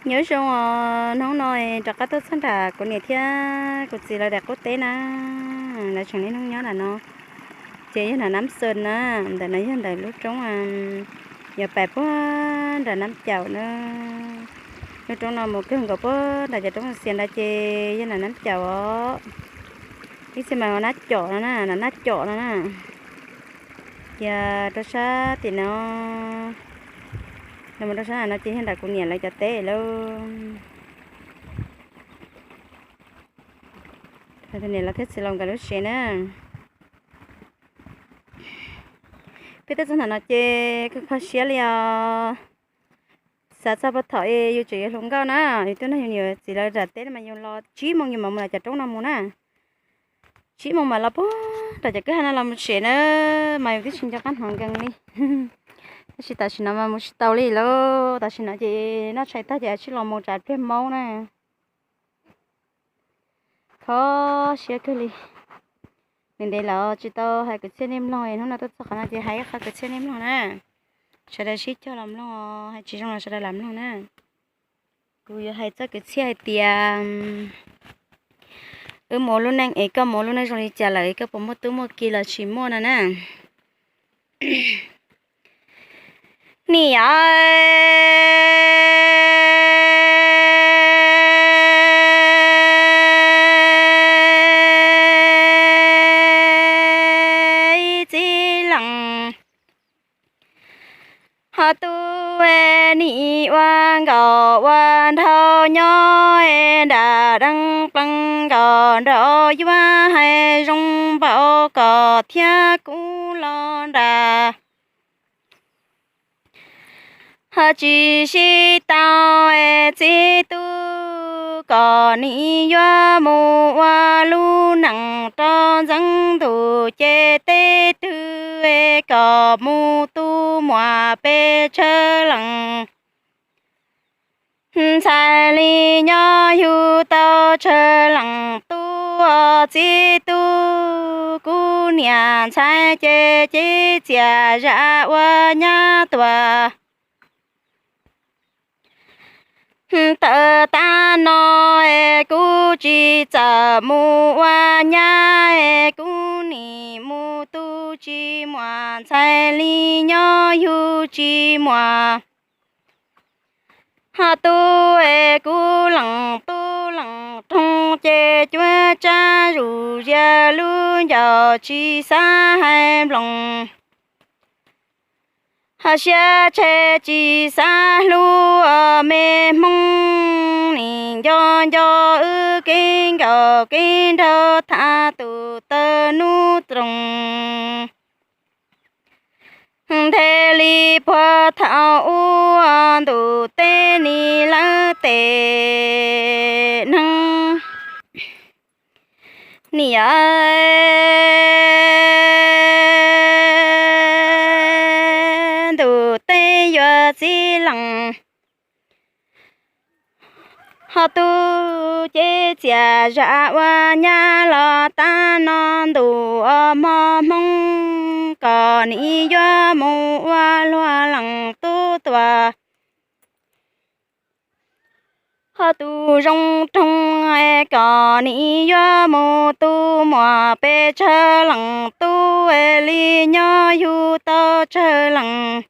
Nyob zoo os, hnub no rov qab tuaj txog nram kuv niam thiab kuv txiv lawv daim qub teb na. Lawv tseem niaj hnub nyob nram no, ces yog nram Nab Xos na. Ntawm no yog ntawm lub roob, yuav pais puag nram Nab Caum na. Lub roob no mus kawg nkaus puag nram cov roob xiav ntawd ces yog nram Nab Caum os. Ib txhia mas Nab Caum no na, nram Nab Caum no na. Ces rau sab tim no, no mus rau sab no ces yog nram kuv niam lawv cov teb lauj. Niam lawv thiab txiv laus nkawd lub tsev na. Peb tuaj txog nram no ces kho kho siab li os. Xav txog puag thaum yus tseem yuav hluas nkauj na, yus tuaj nrog yus niam txiv lawv nram teb no mas yus los tsib moos yus mam mus nram cov roob no mus na. Tsib moos mam los puag nram cov kwj ha no los mus tsev na, mas yus twb tsis nco qab hnov nkees li. Tab sis tam sim no mas mus tsis tau li lauj, tam sim no ces noj tshais tag ces tsij los mus tsam pliag maub na. Kho siab kawg li. Ntev ntev los tsis tau hais kwv txhiaj nej mloog, hnub no tuaj txog qhov no ces hais ib qho kwv txhiaj nej mloog na. Sawv daws sib cog los mloog, hais tsis zoo los sawv daws lam mloog na. Kuv yuav hais txoj kwv txhiaj hais tias wb mus ua lub neej es koj mus ua lub neej zoo li cas lawm, koj puas muaj tub muaj ki los tsis muaj no na. Niam txiv leej, ho tub nim ua nkaus ua nraug nyob nram deej plees nkaus nrog yuav hais zoo npaum kom thiab kuv los nram. Ho tsis sib tau txiv tub, kom nim yuav mus ua lub neej rau ntxeev ntuj ces tej twg kom mus tu muam pes tsawg leej. Ntxhais li nyob yug tau tsawg leej tub, txiv tub, kuv niam ntxhais ces ces txias zam ua nyab tuaj. Tawm tag no es kuv tsis txawm mus ua nyab es kuv nim mus tu tsis muaj ntxhais li nyob yug tsis muaj. Ho tub es kuv leej tub leej roog ces cuab tsab zuj zus lub ncauj tsis xav hais nploos. Ho siab tshe tsis xav hlub me hmoob, nim nco nco wb kev nkauj kev nraug tham tus taw hnub roos. Nthe li puag thaum ub ntuj teb nim lawv tes neeg. Niam ntuj teb yuav txiv leej, ho tub ces txias zam ua nyab los tag no ntuj os, hmo hmoob kom nim yuav mus ua luag leej tub tuaj. Ho tus zoo roog kom nim yuav mus tu muam pes tsawg leej tub li nyob yug tau tsawg leej.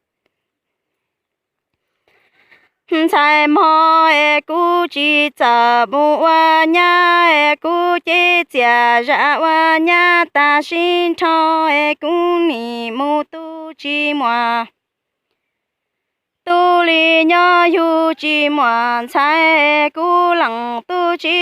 Ntxhais mog es kuv tsis txawm mus ua nyab es kuv ces txias zam ua nyab tag sib nrho es kuv nim mus tu tsis muaj. Tu li nyob yug tsis muaj ntxhais, kuv leej tub tsis